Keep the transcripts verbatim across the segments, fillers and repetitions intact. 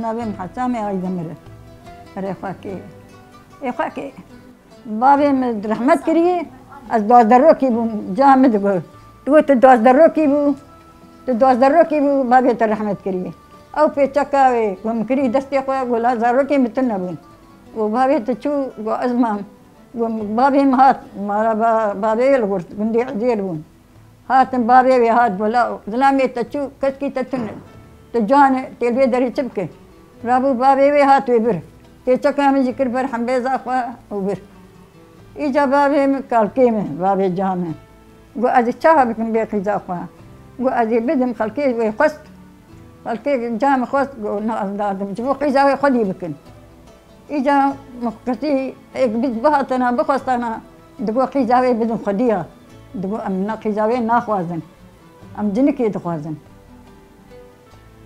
Navê min Hesam e, Aydemir e. Erê xwekê. Ê xwekê. Bavê min rehmet kiriye, ez duwazdeh rokî bûm, ca min digot. Digot, "Tu duwazdeh rokî bû, tu duwazdeh rokî bû, bavê te rehmet kiriye." Ew pêçeka wê ku min kirî destê xwe, got, "La zarokên min tune bûn." Got, "Bavê te çû?" Got, "Ez mam." Got, "Bavê min hat, mala ba-, bavê li gurt, gundê Ezêr bûn." Hatin bavê wê hat, "Wela zilamê te çû, keskî te tune. Tu can e, tê li vê derê çi bike?" Rabû bavê wê hat wê bir. Pêçeka min jî kir ber hembêza xwe û bir. Îca bavê min kalkê min, bavê ca min. Got, "Ez ê çawa bikim bê qîza xwe?" Got, "Ez ê bidim xelkê wê xwest." Xelkê ca min xwest, got, "Na, ez nadim. Ji bo qîza wê xwedî bikin." Îca min qisî êk bîst bihatana, bixwestana, digot, "Qîza wê bidin xwedî ya." Digot, "Em na qîza wê naxwazin. Em cinikê dixwazin."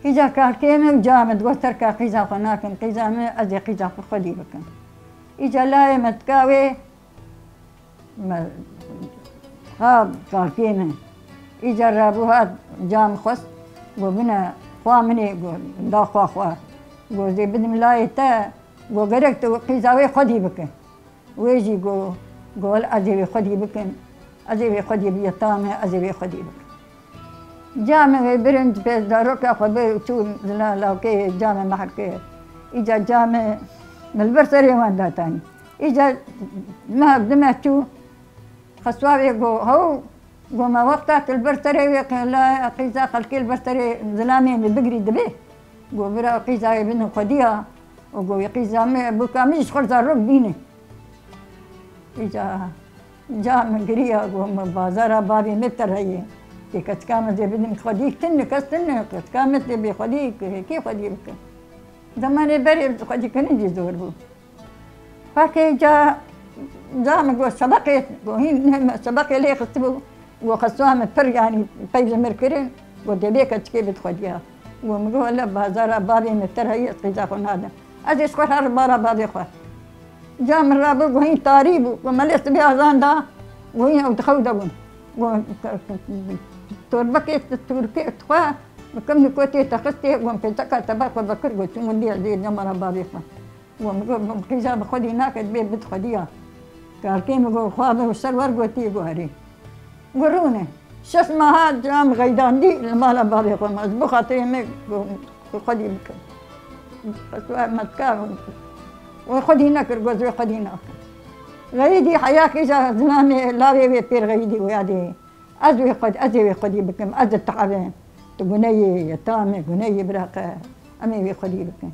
Îca kalkê min û ca min digot, "Terka qîza xwe nakim, qîza min, ez ê qîza xwe xwedî bikim." Îca layê me tika wê, me, ha, kalkê min. Îca rabû hat, ca min xwest, got, "Bine, xwa min ê," got, "da xwa xwe." Got, "Zê bidim layê te." Got, "Gerek tu qîza wê xwedî bike." Wê jî got, got, "Wele ez ê wê xwedî bikim, ez ê wê xwedî bi yeta me, ez ê wê xwedî bikim." Ca min wê birin, pê zaroka xwe bir çû zila lawkê ca min mehr kir. Îca ca min, min li ber serê wan datanî. Îca meh dime çû, Xeswa wê got, "Hew," got, "me wexta tu li ber serê wê qe-, la qîza xelkê li ber serê zilamê min bigirî dibe." Got, "Bira qîza wê bidin xwedî ya." Û got, "Wê qîza min, bûka min jî ji xwe zarok bîne." Îca ca min giriya, got, "Min bazara bavê min te heye. Tê keçika min zê bidin xwedî, tune kes tune, keçika min tê bê xwedî, kê xwedî bike?" Zemanê berê xwedîkirin jî zor bû. Pakê ca, ca min got, "Sebeqê, got, hîn ne me sebeqê lê xistibû." Got, "Xeswa min pir, yanî, peyv ji mir kirin." Got, "Dê bê keçikê bid xwediya." Got, "Min got, wele bazara bavê min ter heye, ez qîza xwe nadim. Ez ê ji xwe her bala bavê xwe." Ca min rabû, got, "Hîn tarî bû." Got, "Me lê sibê azan da." Got, "Hîn ew di xew de bûn." Got, "Torbekê tu, tûrkê xwe, bi kim nikotê te xistê." Got, "Pêçeka te ber xwe vekir." Got, "Çûn gundê ez ê cemara bavê xwe." Got, min got, "Min qîza bi xwedî nake, dibê bid xwedî ya." Kalkê min got, "Xwe bi ser wer gotî?" Got, "Erê." Got, "Rûne." Şeş meha ca min xeydandî li mala bavê xwe me. Ez bi xatirê me got, "Xwedî bikim." Xeswa me dika, wê xwedî nekir, got, "Ez wê xwedî nakim." Xeyidî heya qîza zilamê lawê wê pêr xeyidî wê yadê. "Ez wê xwed-, ez ê wê xwedî bikim, ez ditehabim. Tu guneyê, yeta me, guneyê bira qe, em ê wê xwedî bikin."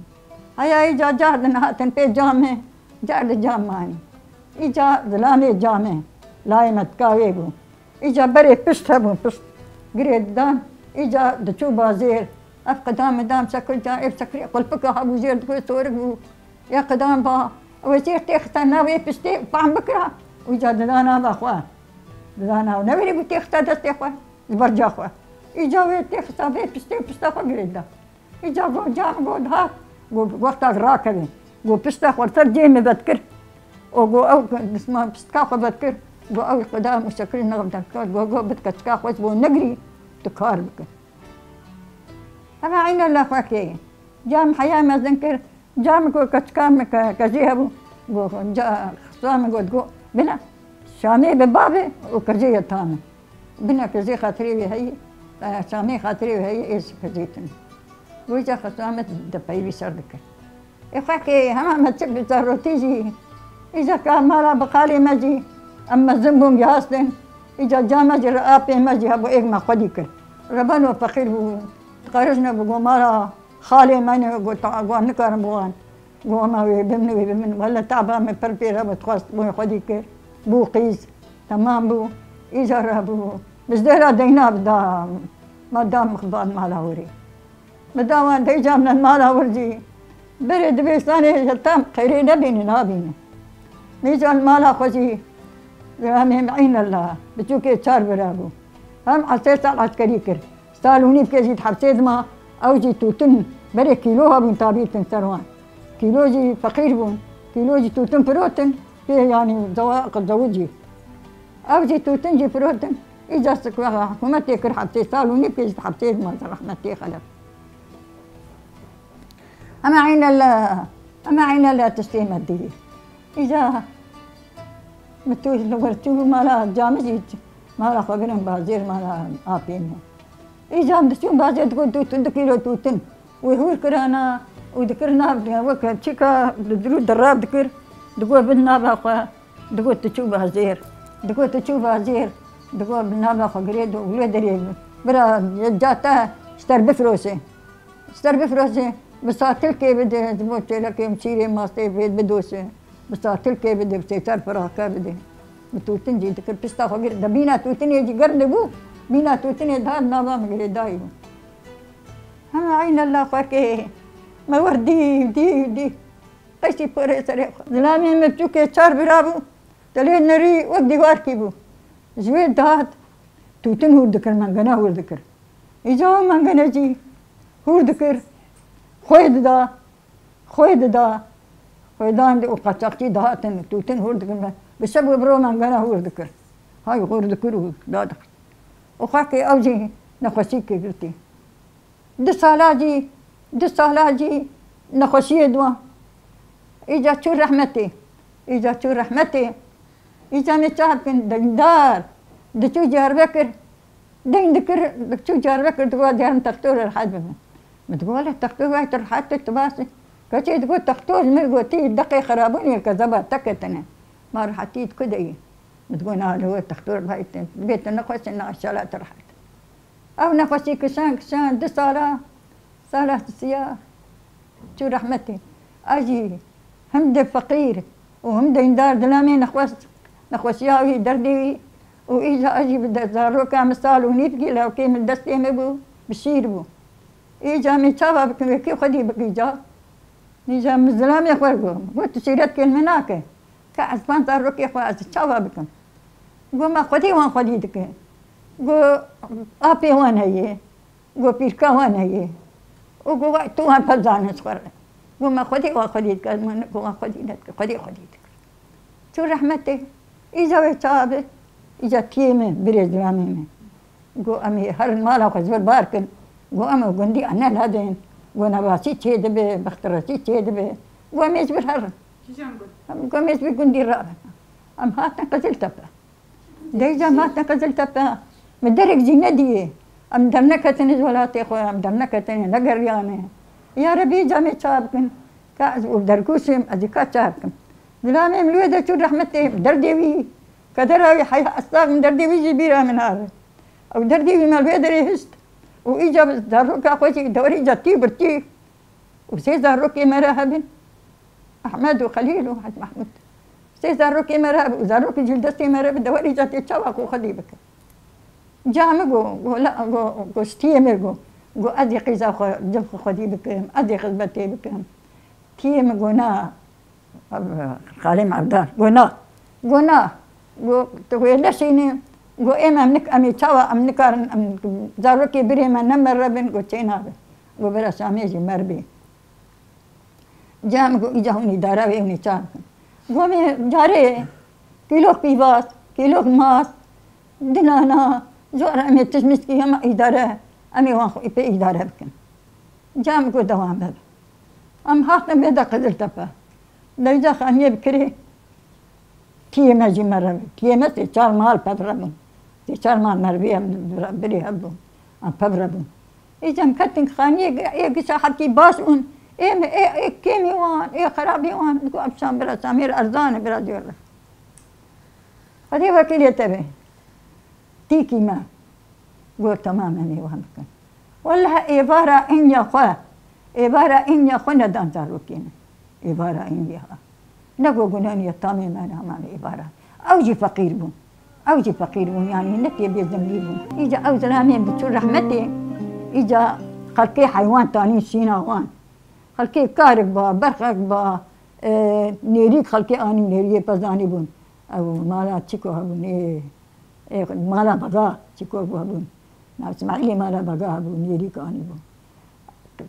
Heya îca cardin hatin pê camê, cardê cam manî. Îca zilamê camê, layê me tika wê bû. Îca berê pişt hebûn, pişt girê didan, îca diçû bazêr. Ev qidam midam çekir ca, ev çekirê qulpika hebû jêr dixwê sorik bû. Ya qidam ba, ew ê jêr têxiste navê piştê, pam bikira, û îca didana ba xwe. Didana, û neverî bû têxiste destê xwe, ji ber ca xwe. Îca wê têxista vê piştê û pişta xwe girêda. Îca got, ca min got hat, got, wexta rakevê. Got, pişta xwe ser cê min vedkir. Û got, ew disman pistka xwe vedkir. Got, ew qidam û şekil nav derkar. Got, got, bit keçika xwe ji bo negirî, tu kar bike. Hema eyne lafekê. Ca min heya mezin kir. Ca min got, keçika min ke-, kezî hebû. Got, ca, xiswa min got, got, bine, Şamê bi bavê û kezê ye tam. Bine kezê xatirê wê heyî, e, Şamê xatirê wê heyî, êş kezê tune. Got, ca xiswa min de peywî ser dikir. Ê xwekê, hema me çi bi zarokî jî, îca ka mala bi xalê me jî, em mezin bûn, gihastin. Îca ca me jî re apê me jî hebû, êk me xwedî kir. Rebeno feqîr bû, qeriş nebû, got, mala xalê me ne, got, ta-, got, nikarim biwan. Got, "Hema wê bimne, wê bimne." Wele taba min pir pêre bû, dixwest bû xwedî kir. Bû qîz, temam bû. Îca re bû. Bizdêra deyna bida, me da mixban mala hûrê. Min da wan, dê îca min mala wir jî. Berê dibistanê ji tam xeyrê nebîne, nabîne. Min îca li mala xwe jî, zilamê min Eynella, biçûkê çar bira bû. Hem esê sal eskerî kir. Sal û nîvkê jî di hepsê dima, ew jî tûtin, berê kîlo hebûn tabîtin ser wan. Kîlo jî feqîr bûn. Kîlo jî tûtin firotin, pê yanî zewa-, zewicî. Ew jî tûtin jî firotin. Îca sikwe hikûmetê kir hepsê, sal û nîvkê jî di hepsê dima, rehmetê xelef. Ema eynela, ema eynela tiştê me dî. Îca min tu li wir çû mala camijî, mala xwe girin bazêr mala apê me. Îca min diçûn bazêr digot tu, tu du kîlo tûtin. Wê hûr kirana û dikir nav, wek çîka li dirû dirab dikir, digot bin nava xwe, digot tu çû bazêr. Digot tu çû bazêr, digot bin nava xwe girê do wê derê bira ca te ji te bifroşe. Ji te bifroşe, bi satilkê bide, ji bo çêlekê şîrê mastê vê bidoşe. Bi satilkê bide, bi sêçar firaqe bide. Bi tûtin jî dikir pişta xwe gir. De bîna tûtinê jî germ dibû. Bîna tûtinê dihat nava min girêdayî bû. Hema eynela xwe kê me wer dî, dî, dî. Qeşî porê serê xwe. Zilamê min çûkê çar bira bû. Dilê nerî wek dîwarkî bû. Ji wê dihat tûtin hûr dikir, mengene hûr dikir. Îca ew mengene jî hûr dikir. Xwê dida. Xwê dida. Xwêdan û qaçaxçî dihatin, tûtin hûr dikir. Bi şev û bi ro mengene hûr dikir. Hay hûr dikir û dadixist. Û xakê ew jî nexweşîkê girtî. Du sala jî, du sala jî nexweşiyê diwa. Îca çû rehmetê. Îca çû rehmetê. Îca me çav bikin, deyndar. Diçû Diyarbekir. Deyn dikir, diçû Diyarbekir, digot, "Diyarim textor rehet bibin." Min digot, "Wele textor vay tu rehet tu, tu baş î." Keçê digot, "Textor ji min gotî, deqê xirabûnê kezeba te ketine. Ma rehetî tu ku de yî?" Min digot, "Na, li wir textor vay tu, bê tu nexweş î, na, inşallah tu rehet." Ew nexweşî kişan, kişan, du sala, sala sisiya çû rehmetê. A jî him de feqîr û him de îndar dilamê nexweş, nexweşiya wî derdê wî û îca a jî bi de zaroka min sal û nîvkî lawkê min destê min bû, bi şîr bû. Îca min çawa bikim, wekî xwedî bikî ca. Nîja min zilamê xwe got, got, "Tu şîretkên min nake. Ka ez van zarokê xwe ez çawa bikim?" Got, "Ma xwedî wan xwedî dike." Got, "Apê wan heye." Got, "Pîrka wan heye." Û got, "Wa tu wan pir zanin ji xwe re." Got, "Ma xwedî wan xwedî dike, ez wan, got, wan xwedî nedike, xwedî xwedî dike." Çû rehmetê, îca wê çawa be? Îca tiyê min, birê zilamê min. Got, "Em ê herin mala xwe ji vir bar kin." Got, "Em ê gundî ene nedin." Got, "Nebasî çê dibe, bextireşî çê dibe." Got, "Em ê ji vir herin." Kîjan gund? Em got, "Em ê ji vir gundî rabin." Em hatin Qiziltepe. Dêja em hatin Qiziltepe. Min derek jî nediyê. Em derneketine ji welatê xwe, em derneketine, negeriyane. Ya Rebî, îca em ê çawa bikin? Ka ez û dergûşim, ez ê ka çawa bikim? Zilamê min li wê de çû rehmetê, derdê wî, kedera wî heya estax min derdê wî jî bîra min are. Ew derdê wî me li wê derê hişt û îca bi zaroka xwe jî dewerê îca tî birtî û sê zarokê me re hebin, Ehmed û Xelîl û Hec Mehmûd. Sê zarokê me re hebin û zarokê jî li destê me re bi dewerê îca tê çawa ku xwedî bikin. Ca min got, got, la, got, got, ji tiyê min got, got, ez ê qîza xwe, cil xwe xwedî bikim, ez ê xizmetê bikim. Tiyê min got, na, Xalê Merdar, got, na. Got, na. Got, tu wê neşînî. Got, êm em nik-, em ê çawa, em nikarin, em zarokê birê me ne mere bin, got, çê nabe. Got, bira Şamê jî mer bê. Cem got, îca hûn îdare wê, hûn ê çawa bikin? Got, em ê carê kîlok pîvaz, kîlok mas, dinana, ji we re em ê tişt mişkî hema îdare, em ê wan xwe pê îdare bikin. Cem got, dewam be. Em hatin vê de Qiziltepe. Dewca xaniyê bi kirê. Tiyê me jî me re bû. Tiyê me sê çar mal pev re bûn. Sê çar mal me re bû, em bi re-, birê hev bûn. Em pev re bûn. Ê cem ketin xaniyê, ê gişa hepkî baş bûn. Ê me, ê, ê kêmî wan, ê xerabî wan. Digo, "Em şan bira, şamêr erzan e, bira diyor." Xwedê wekîlê te be. Tîkî me. Got, "Temam, em ê wan bikin." Welleh êvara ên ya xwe, êvara ên ya xwe nedan zarokê min. Êvara ên ya. Ne got, "Gunanî ye, tamê me ne, hema me êvara." Ew jî feqîr bûn. Ew jî feqîr bûn, yanî ne tê bê zimlî bûn. Îca ew zilamê biçû rehmetê, îca xelkê heywan tanî şîna wan. Xelkê karik ba, berxek ba, e, nêrîk xelkê anî nêriyê pezanî bûn. Ew mala çiko hebûn, ê, ê, mala bega çiko bû hebûn. Na Îsmaîlê mala bega hebû, nêrîk anî bû.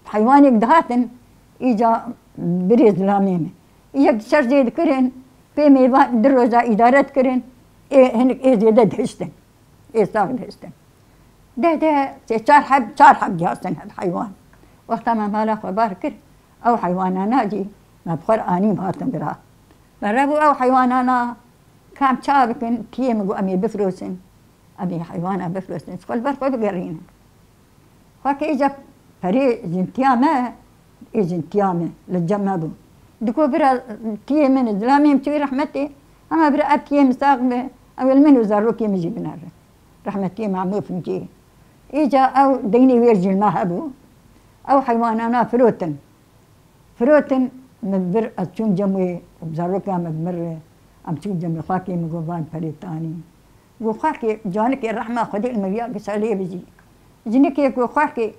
Heywanek dihatin, îca birê zilamê min. Yek şer jê dikirin, pê mêvan di roja îdare dikirin, ê hinik ê zêde dihiştin. Ê sax dihiştin. Deh de sê çar heb, çar heb dihiştin heb heywan. Wexta me mala xwe bar kir, Ew heywanana jî me bi xwe re anî, hatin vira. Me re bû ew heywanana, ka em ça bikin, tiyê min got, em ê bifirosin. Em ê heywana bifirosin, ji xwe li ber xwe bigerînin. Xwekê îca perê jintiya me, ê jintiya me li cem me bû. Digo bira tiyê min, zilamê min çû rehmetê, hema bira ev tiyê min sax be, ew li min û zarokê min jî binere. Rehmetiyê Mahmûd Fincî. Îca ew deynê wê jî li me hebû. Ew heywanana firotin. Firotin, min vir ez çûm cem wê, zarokê min mir, em çûn cem wê, xwakê min got, van perê tanî. Got, xwakê, canikê rehma Xwedê li me viya gisa lê bijî. Jinikê got, xwakê,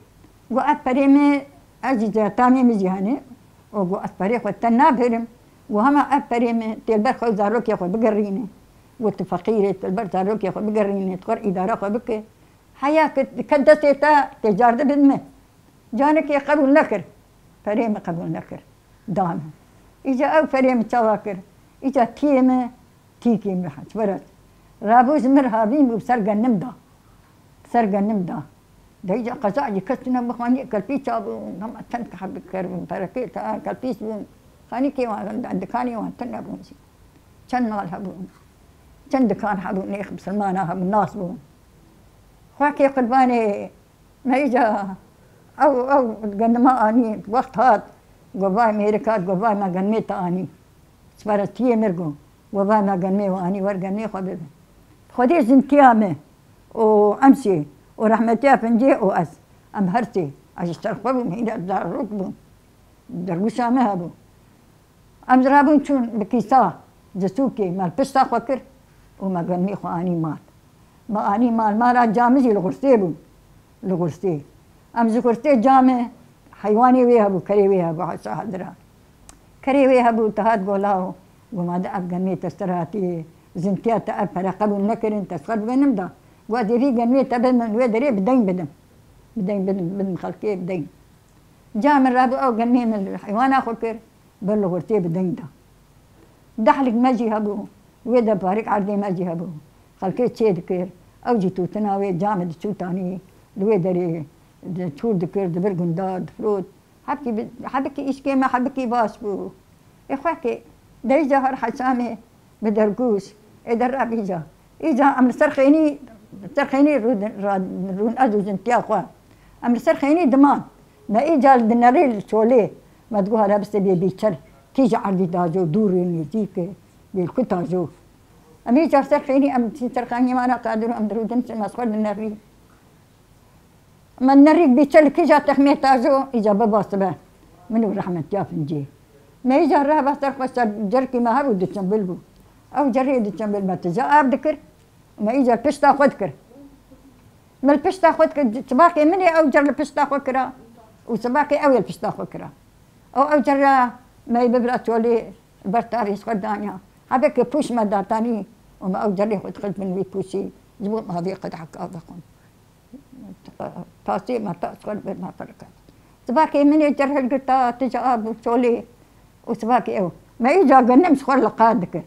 got, ev perê min, ez jî zetamê min jî hene. Û got, ez perê xwe te nabirim. Got, hema ev perê min tê li ber xwe zarokê xwe bigerîne. Got, tu feqîr î, tu li ber zarokê xwe bigerîne, tu xwe îdara xwe bike. Heya ke dike destê te, tê cardibin min. Canikê qebûl nekir. Perê min qebûl nekir. Da min. Îca ew perê min çawa kir? Îca tiyê min, tîkê min, ji ber ez rabû ji min re havîn bû, ser genim da. Ser genim da. De îca qeza jî kes tune bixwanî, kelpî çabûn, hema çend heb kir bûn, perekê te, kelpîs bûn. Xanîkê wan, dikanê wan tune bûn jî. Çend mal hebûn. Çend dikan hebûn, nêx misilmana hebûn, nas bûn. Xwekê qurbanê Me îca ew, ew genima anî, wext hat, govay mêrik hat, govay me genimê te anî. Sperestiyê mir got, govay me genimê we anî, wer genimê xwe bibe. Xwedê jintiya me û Emsê û rehmetiya Fincê û ez, em her sê, ez ji ser xwe bûm, hîna zarok bûm. Dergûşa me hebû. Em ji rabûn çûn bi kîsa, ji sûkê me li pişta xwe kir û me genimê xwe anî mal. Me anî mal, mala ca min jî li xursê bû. Li xursê. Em ji xursê ca min heywanê wê hebû, kerê wê hebû, hesa hedira. Kerê wê hebû, te hat go law, go ma de ev genimê te ser hatiye, jintiya te ev pere qebûl nekirin, te ji xwe bi genim da. Go ez ê vî genimê te bidim, wê derê bi deyn bidim. Bi deyn bidim, bidim xelkê bi deyn. Ca min rabû ew genimê min li heywana xwe kir, bir li xurtê bi deng da. Dehlik me jî hebû, wê de parêk erdê me jî hebû. Xelkê çê dikir, ew jî tûtina wê ca min diçû tanî, li wê derê di-, çûr dikir, di vir gunda difirot. Hebkî bi-, hebikî îşkê me hebikî baş bû. Ê xwekê, de îca her heşamê, bi dergûş, ê derra bîca. Îca em li ser xênî, ser xênî rû-, ra-, rûn ez û jintiya xwe. Em li ser xênî diman. Me îca li dinerê li çolê. Me digot, here bistê bê bîçel. Kî ji erdî dajo, dûr ê nêzîk ê, bê li ku tajo. Em îca ser xênî, em çîn ser xênî me neqedir û em dirûdin çi me xwe dinerî. Me nerîk bîçe li kîja texmê tajo, îca biba sibe. Min û rehmetiya Fincê. Me îca rehba ser xwe ser cerkî me hebû du çimbil bû. Ew cerê du çimbil me tije av dikir. Me îca pişta xwe dikir. Me li pişta xwe dikir. Sibakê min ê ew cer li pişta xwe kira. Û sibakê ew ê li pişta xwe kira. Ew, ew cer re me yê bibira çolê ber tarî ji xwe daniya. Hebekê pûş me datanî. Û me ew cerê xwe dixist bin wî pûşî. Ji bo me vê qedehek av bixwin. Tasê me ta ji xwe li ber me qiriket. Sibakê min ê cer hilgirta, tije av û çolê û sibakê ew. Me îca genim ji xwe li qad dikir.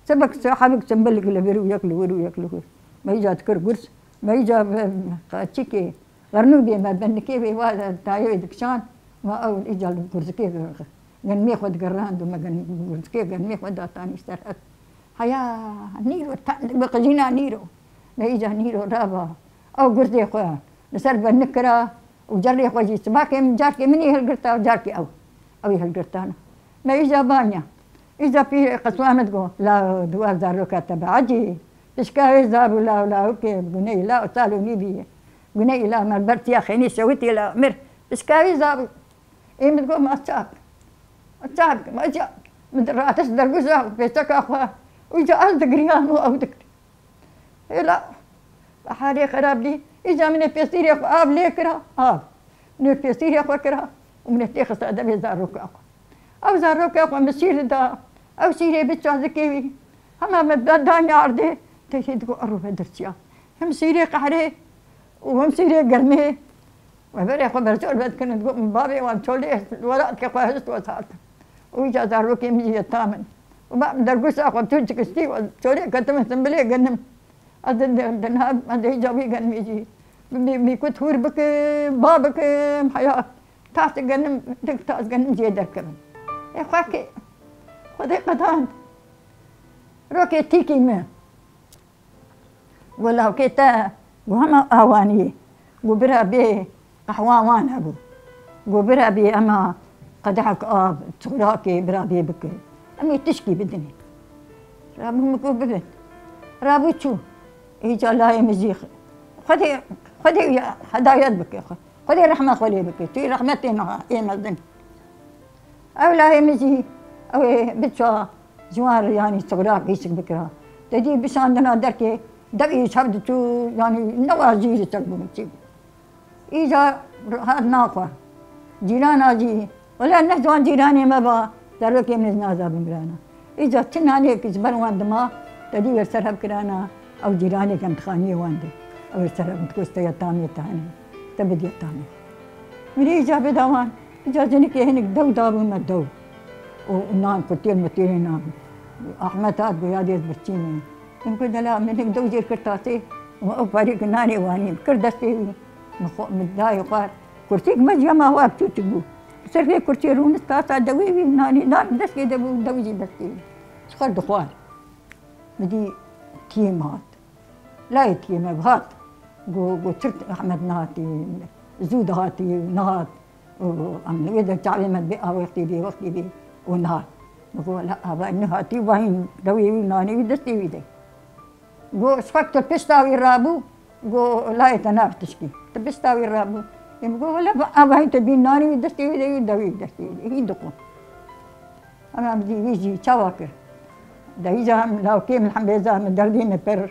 Sibik, sibik çimbilik li vir û yek li wir û yek li wir. Me îca dikir gurs. Me îca bi, çikê, xernûbê me, benikê wê wa tayê wê dikişand. Me ew îca li gurzikê genimê xwe digerand û me gen-, gurzikê genimê xwe datanî ser hev. Heya nîro, ta, bi qijîna nîro. Me îca nîro rava. Ew gurzê xwe li ser benik kira û cerê xwe jî sibakê min, carkê min ê hilgirta û carkê ew. Ew ê hilgirtana. Me îca banya. Îca pîrê qeswa min digo, la, dua zaroka te be ecî. Pişka wê zab û law lawikê, guneyî law sal û nîvî ye. Guneyî law me ber tiya xênî şewitî law mir. Pişka wê zab û. Ê min digo, ma çak. Çak, ma çak. Min di ratiş dergûşa pêçeka xwe. Û îca ez digiriyam û ew digir. Hêla, biharê xerab dî. Îca min ê pêsîrê xwe av lê kira, av. Min ê pêsîrê xwe kira û min ê têxista devê zaroka xwe. Ew zaroka xwe min şîr da. Ew şîrê bi çazikê wî. Hema min da, danya erdê. Teyhê digo, ew rû ve dirçiya. Him şîrê qehrê û him şîrê germê. We berê xwe berzor vedikirin, digot, min bavê wan çolê welatê xwe hişt wesart. Û îca zarokê min jî yeta min. Û me dergûşa xwe tu çikiştî, çolê ketimin simbilê genim. Ez di, di, di nav, ez di hêca wî genimê jî. Bî, bî ku hûr bikim, ba bikim, heya. Tas genim, dik tas genim jê derkevin. Ê xwekê, Xwedê qedand. Rokê tîkî min. Got, lawkê te, got, hema awaniyê. Got, bira bê qehwa wan hebû. Got, bira bê ema qedehek av, çixurakê bira bê bike. Em ê tişkî bidinê. Rabû min got, bibin. Rabû çû. Îca layê min jî Xwedê, Xwedê hedayet bike. Xwedê rehma xwe lê bike. Tu rehmetê niha ê mezin. Ew layê min jî, ew ê biçwa ji wan re, yanî sigira hîşik bikira. Te dî bişandina derkê, devî ji hev diçû, yanî newa jî li ser bû çi. Îca hat naxwe. Cîrana jî, wele ne ji wan cîranê me ba, zarokê min ji naza bin birana. Îca çi nanêk ji ber wan dima, te dî wer ser hev kirana, ew cîranêk em dixaniyê wan de. Ew ê ser hev dikoste ya tamê te hene. Te bidiya tamê. Min îca bida wan. Îca jinikê hinek dew dabû me dew. Û nan, kurtêl mutêlê nan. Ahmet hat, got, yadê ez birçî me. Min got, dela, min hinek dew jêr kir tasê. Û ew parêk nanê wanî kir destê wî. Min xwe, min dayê xwar. Kurtêk me jî hema wa çûçik bû. Ser vê kurtê rûnişt tasa dewê wî nanî dan destê de bû, dew jî destê wî. Ji xwe dixwar. Min dî tiyê min hat. Layê tiyê me hat. Got, got, çir Ehmed nehatî, zû dihatî, nehat. Û em li wê de çavê me dibê a wextî bê, wextî bê û nehat. Min got, la ava nehatî, vahîn dewê wî, nanê wî destê wî de. Got, ji xwe tu pişta wî rabû, got, layê te nav tişkî. Tu pişta wî rabû. Ê min got, wele ava hîn te bîn nanî wî destê wî de, wî dewî destê wî de. Hîn dixwe. Em em dî wî jî çawa kir? De îca em lawkê min hembêza min derdî min pir.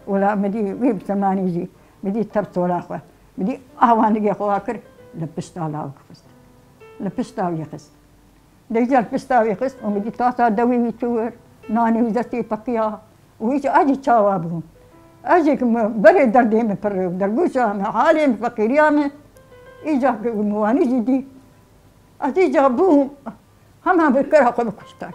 Wela min dî wî bi semanî jî. Min dî tep sola xwe. Min dî awandigê xwe kir, li pişta lawik xist. Li pişta wî xist. De îcar pişta wî xist û min dî tasa dewê wî çû wir, nanê wî destê peqiya û îca ez jî çawa bûm. Ez jî ki min berê derdê min pir, dergûşa min, halê min, feqîriya min, îca ki min wanî jî dî. Ez îca bûm, hema bi kira xwe bikuştan.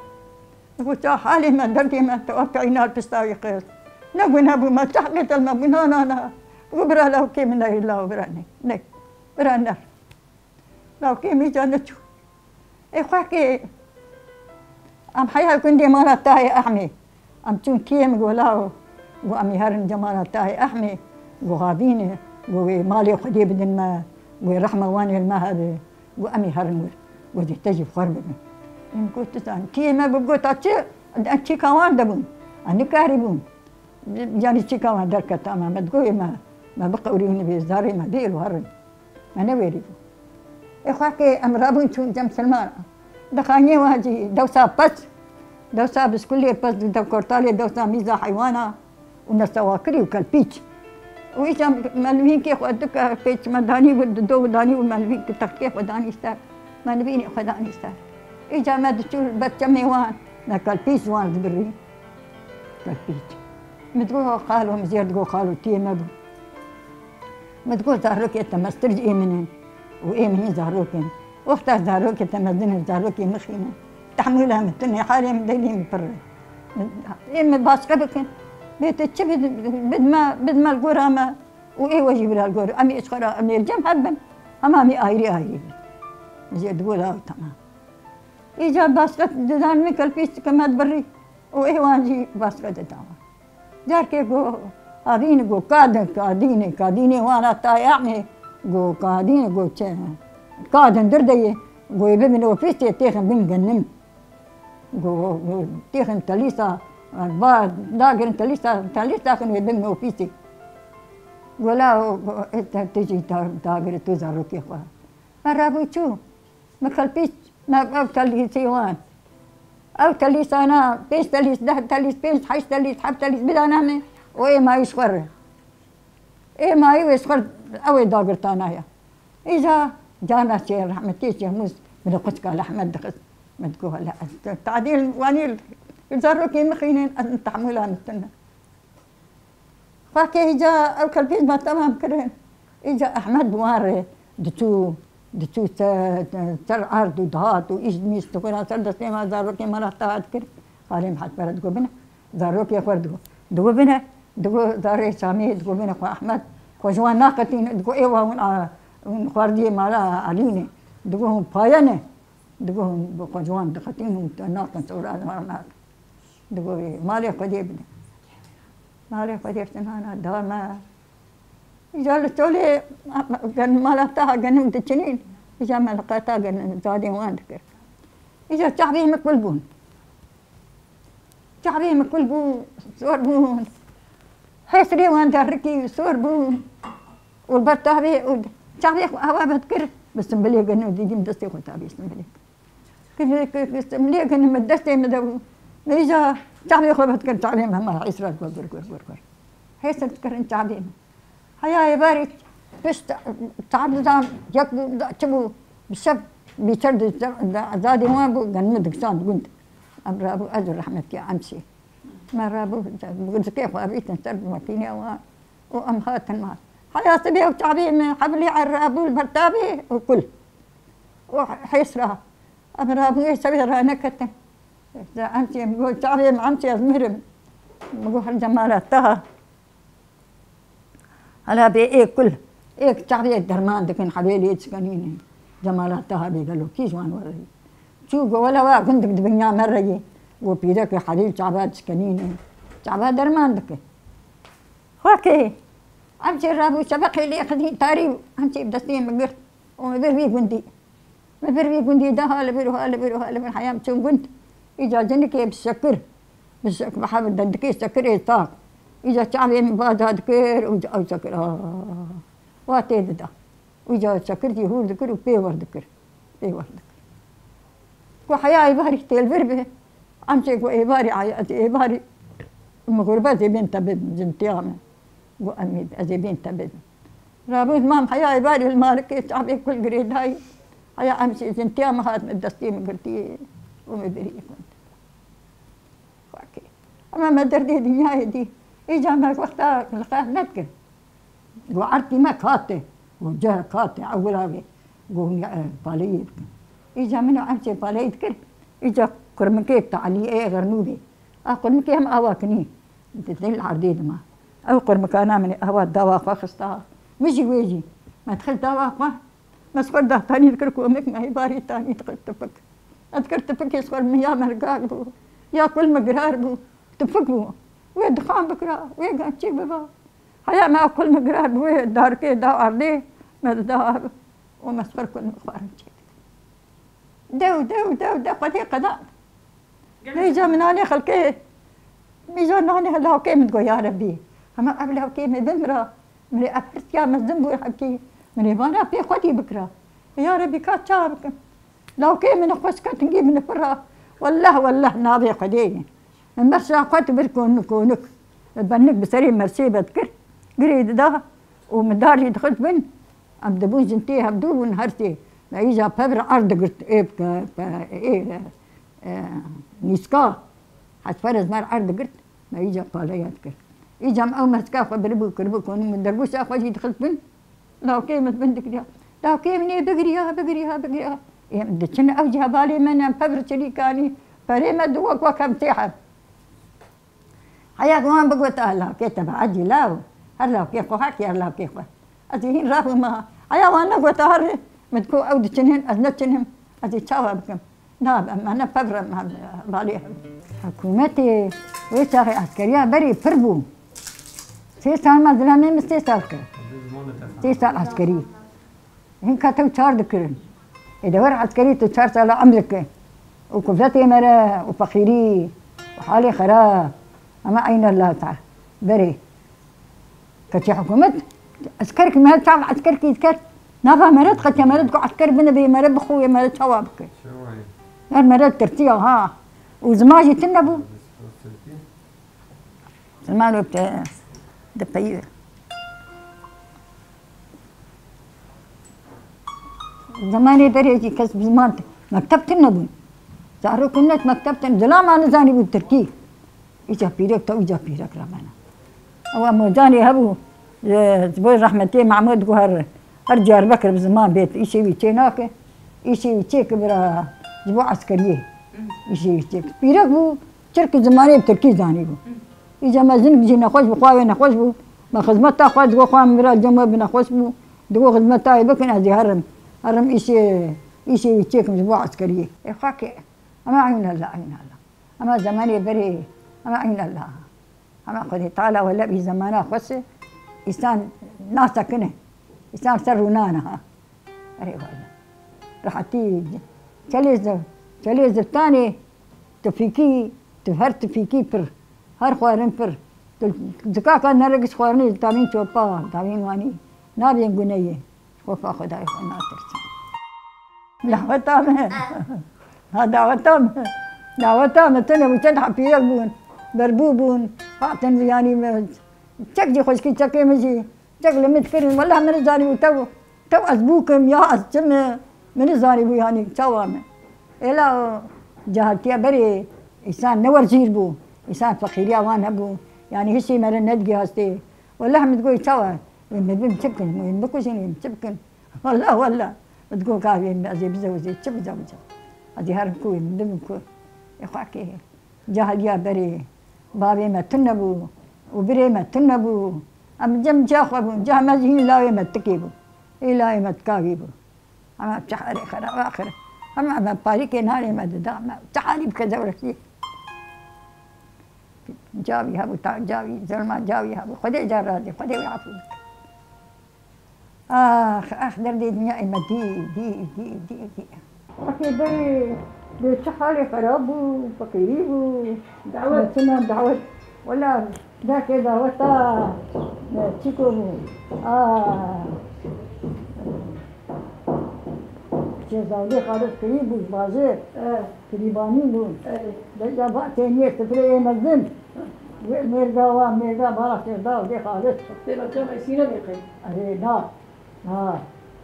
Min got, ça halê me, derdê me, te wek înar pişta wî xist. Ne gune bû me, çi heqê te li me bû, na, na, na. Min got, bira lawkê min neyê law, bira ne, ne. Bira ner. Lawkê min îca neçû. Ê xwekê, em heya gundê mala Tahê Ehmê. Em çûn kê, min got, law, got, em ê herin cemala Tahê Ehmê. Got, havîne, got, wê malê Xwedê bidin me, got, rehma wan ê li me hebe. Got, em ê herin wir. Got, dê te jî bi xwe re bibin. Min got, tu zanî, kê me bi gota çi, em çîka wan de bûn. Em nikarîbûn. Yanî çîka wan derketa me, me digot, ê me, me biqewirînin vê zarê me bê û herin. Me newêrîbû. Ê xwekê em rabûn çûn cem Silmana. Di xaniyê wan jî dewsa pez, dewsa biskulê pez, dew kortalê, dewsa mîza heywana û nesewakirî û kelpîç. Û îca melvînkê xwe dike pêç me danî wir, dido danî wir melvînk, textê xwe danî ser. Me nivînê xwe danî ser. Îca me diçû ber çemê wan, me kelpîç ji wan dibirî. Kelpîç. Min digot, xalo, min jê re digot, xalo, tu yê me bû. Min digot, zarokê te mestir ji ê min in û ê min in zarok in. Wexta zarokê te mezin in, zarokê min xîn in. Tehmûla min tune, halê min delî min pir e. Ê min başqe bikin. Bê tu çi bid-, bidme, bidme li gora me û ê we jî bira li gor. Em ê ji xwe re, em ê li cem hev bin. Hema em ê ayrî ayrî bin. Min jê digot, law, temam. Îcar başqe didan min kelpîç dike me dibirî û ê wan jî başqe didan wan. Carkê got, havîn got, kadin, kadînê, kadînê wan a tayamê got, kadîn got, çi? Kadin dir de ye. Got, ê bibin ofîsê, têxin bin genim. Got, got, têxin telîsa, va dagirin telîsa, telîsa xin wê bin ofîsê. Got, la, got, ê te, tu jî da-, dagire tu zarokê xwe. Me rabû çû. Me kelpîç, me ev telîsê wan. Ev telîsana, pênc telîs, deh telîs, pênc, heşt telîs, heft telîs bidana me û ê mayî ji xwe re. Ê mayî wê ji xwe re, ew ê dagirtana ya. Îca carna çê rehmetî çê hemû min li quçka li Ehmed dixist. Min digot, wele ez te-, tadîl wanî zarokê min xînin, ez min tehmûla min tune. Xwekê îca ew kelpîz me temam kirin. Îca Ehmed bi wan re diçû, diçû ser, ser erd û dihat û îş mîş dixwîna ser destê me, zarokê me re taha dikir. Xalê min hetbere digot bine. Zarokê xwe re digot. Digot bine, digot zarê Şamê, digot bine xwe Ehmed. Xwe ji wan naqetîne, digot ê wa hûn a, hûn xwardiyê mala Elî ne. Digo hûn paye ne. Digo hûn bi xwe ciwan dixetîn û te nakin sora nakin. Digo wê malê Xwedê bide. Malê Xwedê ştin hana da me. Îca li çolê gen mala taha genim diçinîn. Îca me li qeta genim zadên wan dikir. Îca çavê min kul bûn. Çavê min kul bû, sor bûn. Hêsirê wan derikî sor bûn. Û li ber tavê û çavê xwe awa vedikir, bi simbilê geno dîdîm destê xwe tavê simbilê. Ki, ki, ki simbilê geno min destê min de bû. Min îca çavê xwe vedikir, çavê min hema hêsira gur, gur, gur, gur, gur. Hêsir dikirin çavê min. Heya êvarî pişt saet da yek bû, da çi bû, bi şev bîçer di, da, zadê wan bû, gen min dikişand gund. Em rabû ez û rehmetî Emşî. Me rabû, bi gizikê xwe avîtin ser makîneya wan û em hatin mal. Heya sibê ew çavê min, hevlê er rabû li ber tavê û kul. Û hêsra. Em rabû ê şevê raneketin. Emşî, min got, çavê min Emşî ez mirim. Min got, her cemala taha. Hala bê ê kul, ê çavê derman dikin, hevê lê diçikenînin. Cemala taha bê gelo kî ji wan were. Çû go wela wa gundik di binya me re yê. Go pîrek e hevê çava diçikenînin. Çava derman dike. Xwekê, em jê rabû şeveqê lê xidî tarî, em jê bi destê min girt. Û min bir vî gundî. Min vir vî gundî de ha li vir û ha li vir û ha li vir heyam çûn gund. Îca cinikê bi şekir, bi şek-, bi hev dendikê şekirê tak. Îca çavê min baca dikir û ca-, ew şekir, ah, wa tê dida. Îca şekir jî hûr dikir û pê wir dikir. Pê wir dikir. Ku heya êvarî têl vir be, em jê ku êvarî, ay, ez êvarî min gurbet ê bên te bibim, cintiya min. Got, "Emî, ez ê bên te bibim." Rabûn mam heya êvarî li malikê çavê kul girêdayî. Heya em jî cintiya min hat min destê min girtî û min birî gund. Xwekê. Ema me derdê dinyayê dî. Îca me wexta li xev nedikin. Got, "Ertî me kate." Got, "Cih kate, ewila wê." Got, "Hûn, e, paleyê bikin." Îca min û em jê paleyê dikir. Îca kurmikê talî ê xernû bê. A kurmikê hem awa kinî. Didin li erdê dima. Ew qurmikana min ê awa dawa xwe xista. Min jî wê jî. Me dixist dawa xwe. Me ji xwe dahtanî dikir komik me hêbarî tanî dixist tipik. Ez dikir tipikê ji xwe min ya mergak bû. Ya kul min girar bû. Tipik bû. Wê dixan bikira. Wê gançî biba. Heya me kul min girar bû. Wê darikê da erdê. Me dida erdê. Û me ji xwe kul min xwarin çêdikir. Dew, dew, dew, dew, Xwedê qeda. Vêca min nanê xelkê, vêca nanê lawkê min digot, ya Rebî, hema ev lawkê min bimira, min ê ev pirsiya mezin bû hebkî, min ê vana pê xwedî bikira. Ya Rebî, ka ça bikim? Lawkê min xweşke tingî min pira. Wellah, wellah, navê Xwedê ye. Min merşa xwe dibir konik konik. Bennik bi serê merşê vedikir. Girê dida û min dar jî dixist bin. Em dibûn jin tê hevdû bûn her sê. Me îja pevr erd digirt ê, pe, pe, ê, e, nîska. Hesper ez mer erd digirt. Me îja paleya dikir. Îca em ew meska xwe biribû kiribû konik min derbûşa xwe jî dixist bin. Lawkê min bin digiriya. Lawkê min ê bigiriya, bigiriya, bigiriya. Ê, em diçin ew cî hevalê me ne, em pevr çilîkanî. Perê me diwek wek em tê heb. Heya wan bigota lawkê te bi ecî law. Her lawkê xwe hek her lawkê xwe. Ez ê hîn rabûma. Heya wan negota her min ku ew diçinin, ez neçinim. Ez ê çawa bikim? Na, em ne pevre me balê. Hikûmetê wê çaxê eskeriya berê pir bû. Sê sal me zilamê min sê sal kir. Sê sal eskerî. Hinka tew çar dikirin. Ê dewer eskerî tu çar sala emrike. Û kuvetê mere û feqîrî û halê xerab. Ama eyna Allah Teala. Berê. Keçê hikûmet, eskerkî me çav eskerkî diket. Nava meret qetiya meret ku esker bine bê meret bixwe wê meret çawa bike. Her meret tirtiya ha. Û ziman jî tune bû. Ziman wê te dipeyî. Zimanê berê jî kes bi ziman te-, mekteb tune bûn. Zarok net mekteb tune. Zilama nizanî bû tirkî. Îca pîrek te, îca pîrek re bena. Ew mocanê hebû, e, ji bo rehmetê Mahmud got her, her Diyarbekir bi ziman bêt, îşê wî çê nake. Îşê wî çê ki bira, ji bo eskeriyê. Îşê wî çê ki. Pîrek bû, Çirk û zimanê bi tirkî zanîbû. Îca me jinik jî nexweş bû, xwe wê nexweş bû. Me xizmeta xwe digot, xwe min bira cem we bi nexweş bû. Digot xizmeta wê bikin, ez ê herim. Herim îşê Îşê wî çêkim ji bo eskeriyê. Ê xakê, hema eynellah, eynellah. Hema zemanê berê, hema eynellah. Hema Xwedê Teala wele bî zemana xwe se, îsan nasekine. Îsan ser rûnana ha. Erê wele. Rehetî, çelê zi-, çelê ziftanê, tu fîkî, tu her tu fîkî pir. Her xwarin pir. Tu zikaka neregiş xwarinê, tavîn çopa, tavîn wanî. Nabên guneyê. Xofa Xwedayê xwe natirsin. Daweta me. Ha, daweta me. Daweta me tune bû, çend hepîrek bûn. Berbû bûn. Hatin yanî me. Çek jî xweşkî çekê min jî. Çek li min dikirin. Wela min nizanî bû tew, tew ez bûkim ya ez çi me. Min nizanî bû yanî çawa me. Êla o cahiltiya berê îsan ne werjîr bû. Îsan feqîriya wan hebû. Yanî hişî me re nedigihastê. Wela min digot çawa. Wê min bim çi bikin? Wê min bikujin, wê min çi bikin? Wela, wela. Min digot ka wê min ez ê bizewicim, çi bizewicim? Ez ê herim ku wê min bibim ku. Ê xwakê. Cahiliya berê bavê me tune bû û birê me tune bû. Em cem ca xwe bûn. Cah me jî hîn lawê me tikê bû. Ê lawê me tika wî bû. Em çi herê xerab axir. Em, em parîkê narê me dida. Em çi halî bike zewrekî. Cavî hebû, ta cavî, zulma cavî hebû. Xwedê ca radê, Xwedê wî afû bike. Ax, ax, derdê dinyayê me dî, dî, dî, dî, dî. Wextê berê, bê çi halê xerab bû, feqîrî bû. Dawet. Netina dawet. Wela, dakê daweta, e, çiko bû. A. Şêzadê Xalid kirî bû ji bajêr. E. Kirîbanî bû. E. Belka va têniyê sifreyê mezin. Wê mêrga wa, mêrga bala Şêzadê Xalid. Tê belka me sîne bê qey. Erê, na. Ha,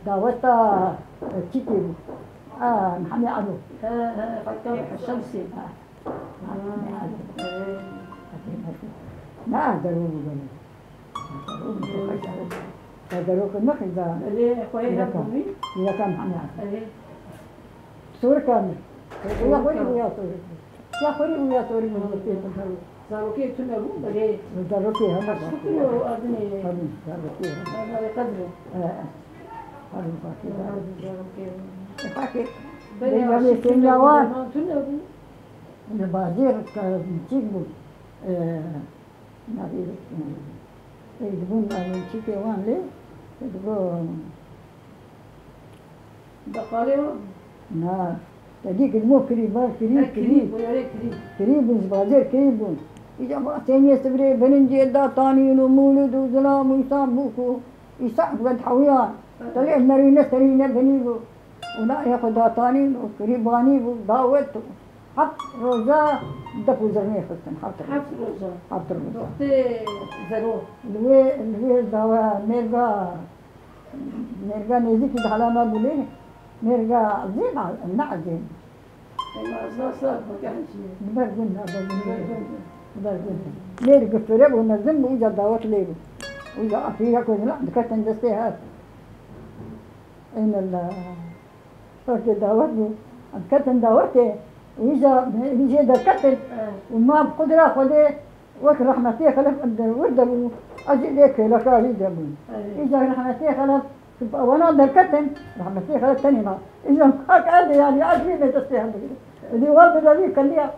daweta, e, çîkê bû. A, Mihemê Elo. He, he, Xalid Şemsî. Ha, ha, Mihemê Elo. E. Na, derû bû belê. Te derok nexîza. Erê, xweyê Pîreka. Hebûmî. Pîreka Mihemê Elo. Erê. Sorika min. Ya xwerî bû ya sorik bû. Ya xwerî bû ya sorik bû. Zarokê tu nebû, belê. Zarokê hema. Şukir o adinê. Tabii, zarokê. Zarokê qedre. He. Tabii, fakir. Zarokê. E, fakir. Belê, belê, aşık senya tu nebû, var. Zaman tu nebû. Li bajêr, çîk bû. E, Navê, e, ê, dibûn navê çîkê wan lê, digo. Beqalê wan? Na, te dî ki dibû kirî, bar kirî, he, kirî, kirî. Bû, erê kirî. Kirî bûn, ji bajêr kirî bûn. Îca ba têniyê sibrê, birinciyê datanîn û mûlid û zilam û îsan bû ku îsan wed hewiyan. He. Te lê nerîne serîne binî bû. Û nayê xwe datanîn û kirîbanî bû, dawet û heft roja def û zirnê xistin, heft roja. Heft roja. Heft roja. Doxtê zero. Li wê, li wê dawa mêrga, mêrga nêzîkî di helama bû lê, mêrga ezê ne, ne ezê. Ema ez nas nakim, ke hecî ye. Li ber gund, ha, ber gund. Li ber gund. Li ber gund. Mêrg fire bû, mezin bû, îca dawet lê bû. Îca apîra ku zilam diketin destê hev. Eynellah. Wextê dawet bû. Em ketin dawetê. Û îca, îjê derketin. He. Û ma bi qudra Xwedê wek rehmetê Xelef em de wir de bû. Ez jî lê kêleka wî de bûn. He. Îca rehmetê Xelef, wana derketin. Rehmetê Xelef tenê ma. Îca kak erdê yanî, ez wî me destê hev bigire. Û dî wan bi devî keliya.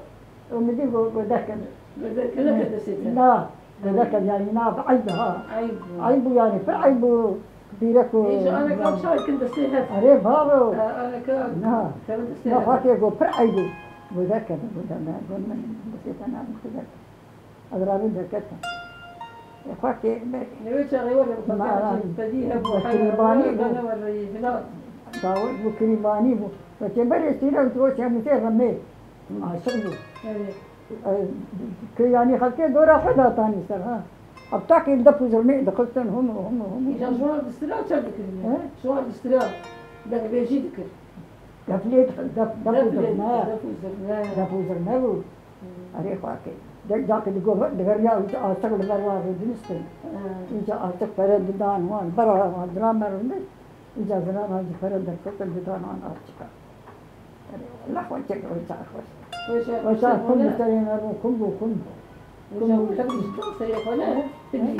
Û min dî got, got derkeve. Got derkeve destê te. Na, got derkeve, yanî na, bi eyb ha. Eyb bû. Eyb bû yanî, pir eyb bû. Pîrek û. Ê, ji aneka çakin destê hev. Erê, bavo. E, aneka. Na. Keve destê hev. Na, xwakê got, pir eyb bû. Got derkeve, got derkeve, got min destê te na, got derkeve. Ez rabûm derketim. Ê, xwakê, be. Newê çaxê were, ma, xwakê, pedî hebû, be kirîbanî bû. Dawet bû, kirîbanî bû. Wekê berê sîre û tu wekê hemû tê remê. Aşiq bû. Evet. Ey, ke yanî xelkê dora xwe datanî ser, ha. Heptakê def û zirnê dixistin, hûm û hûm û hûm û. Îja ji wan distira çend dikir? He? Ji wan distira derbêjî dikir. Def lê dixist, def, def û zirne. Def û zirne. Def û zirne bû. Hmm. Erê xwakê. De, cakê digo, digeriya, îca aşiq li ber wan rûdiniştin. Ha. Îca aşiq pere didan wan, bera wan, dira me rûnişt. Îca zilanan ji pere derketin didan wan aşiqa. Erê, wela xwe çek, wê çar xweş. Wê çar xweş. Wê çar kum bi serê me bû, kum bû, kum. Kum bû. Wê çar xweş, serê xwe ne, tibî.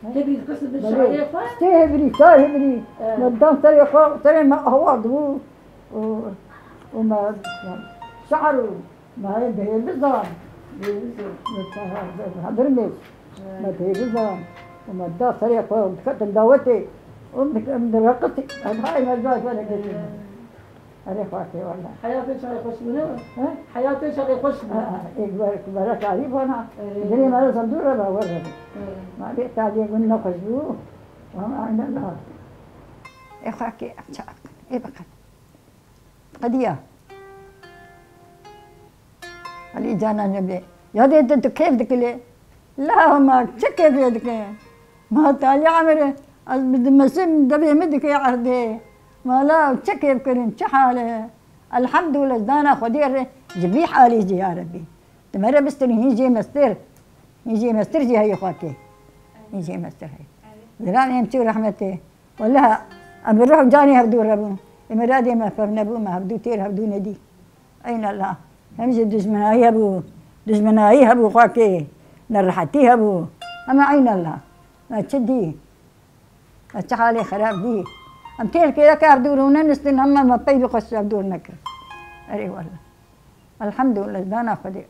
He? Tibî, qism bi şarê xwe. Belê. Sê hevrî, çar hevrî. He. Me dan serê xwe, serê me awa dibû. û, û me şehr û me hê bihêlizan. Hedirmê me bihêlizan. Û me da serê xwe û diketin dawetê. Û em direqitî. Em hay me cay xwe digirin. Erê xwatê wala. Heyatê çaxê xweş bû, ne? He? Heyatê çaxê xweş bû. Ha, ê ber-, berekarî bona. Erê. Dilê me re zindû re be, wer re be. Erê. Ma bê taliyê gund nexweş bû. Wan aynen ha. Ê xwakê em çax. Ê biqet. Qediya. Elî cana nebê. Ya dê tu, tu kêf dikilê. La ma çi kêfê dike? Ma talî emir, ez bi dimesim devê min dike erdê. Ma la çi kêf kirin, çi hal e? Elhamdulillah, dana Xwedê re ji vî halî jî ya Rebbî. Tu me re bistirî, hîn jê mestir. Hîn jê mestir jî heye xwakê. Hîn jê mestir heye. Zilam em çû rehmetê. Wela, em bi ruh û canê hevdû re bûn. Ê miradê me fev nebû, me hevdû têr hevdû nedî. Eynellah. Hem jî dijminayî hebû. Dijminayî hebû xwakê. Nerehetî hebû. Hema eynellah. Me çi dî? Me çi halê xerab dî? Em têr kêleke hevdû rûne nistin, hema me pey bi xweş hevdû nekir. Erê wela. Elhamdulillah, dana Xwedê.